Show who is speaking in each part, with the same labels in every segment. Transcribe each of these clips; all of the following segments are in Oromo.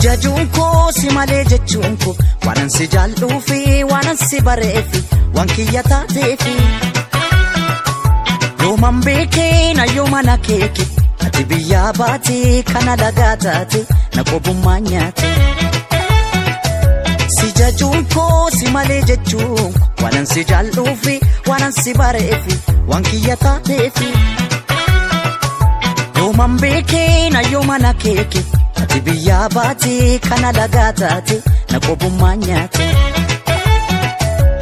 Speaker 1: Jajuun koo si malee jechuun koo waanan si jaalluufi waanan si bareefi waan kiyya taateefi. Yooman beekee na yooman akeeke ati biyyaa baate kana lagaa taate na qobummaa nyaate. Si jajuun koo si malee jechuun koo waanan si jaalluufi waanan si bareefi waan kiyya taateefi. Yooman beekee na yooman akeeke. Ati biyyaa baate kana lagaa taate na qobummaa nyaate.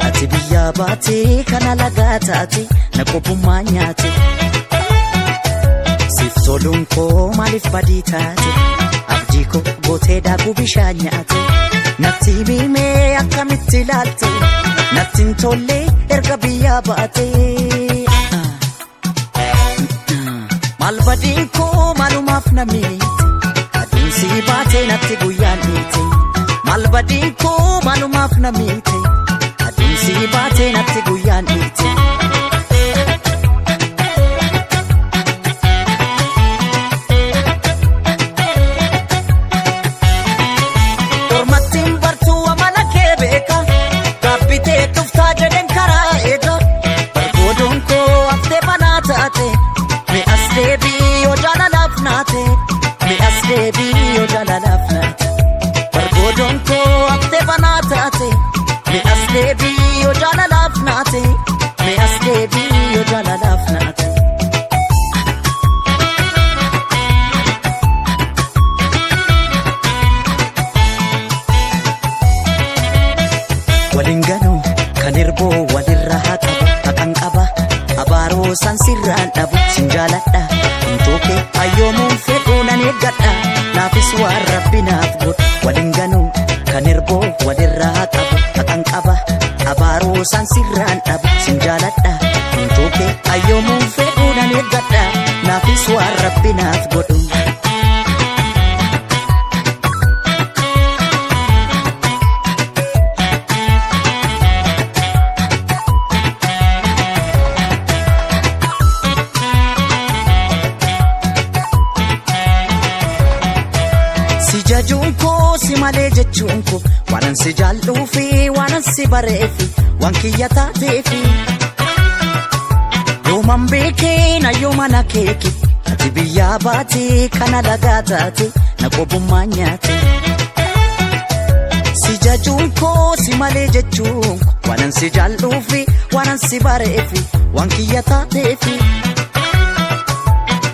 Speaker 1: Ati biyyaa baate kana lagaa taate na qobummaa nyaate. Siif toluun koo maaliif badii taate abdii koo gootee daakuu bishaan nyaate. Natti himee akkamitti ilaalte natti hin tolle erga biyyaa baate. Maal badiin koo maalumaaf na miite? Si baate natti guyyaan dhiite. Maal badiin koo maalumaaf na miite? Aduun si baate natti guyyaan dhiite. Ormattiin bartuu amala kee beeka. Gaabbitee tuftaa jedheen karaa eega. Bargoodoon koo haftee banaa taate. Mi'as deebii yoo jaalalaaf naate. Mi'as deebii yoo jaalalaaf naate. Bargoodoon koo haftee banaa taate. Mi'as deebii yoo jaalalaaf naate. Mi'as deebii yoo jaalalaaf naate. Waliin ganuu kan hirboo walirra haa qabu haqan qaba abaaroo san sirraan dhabu sin jaaladha. Tooke ayyoomuun fedhuu nan eeggadha naafis waan rabbi naaf godhu. Waliin ganuu kan hirboo walirraa haa qabu haqan qaba abaaroo san sirraan dhabu sin jaaladha. Tooke ayyoomuun fedhuu nan eeggadha naafis waan rabbi naaf godhu. Si jajuun koo si malee jechuun koo waanan si jaalluufi waanan si bareefi waan kiyya taateefi. Yooman beekee na yooman akeeke ati biyyaa baate kana lagaa taate na qobummaa nyaate. Si jajuun koo si malee jechuun koo waanan si jaalluufi waanan si bareefi waan kiyya taateefi.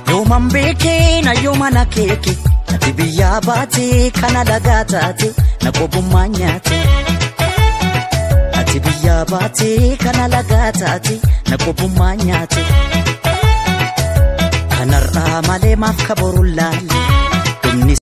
Speaker 1: Yooman beekee na yooman akeeke. Ati biyyaa baate kana lagaa taate na qobummaa nyaate. Ati biyyaa baate kana lagaa taate na qobummaa nyaate. Kanarraa malee maaf kaboru laalle dhumni.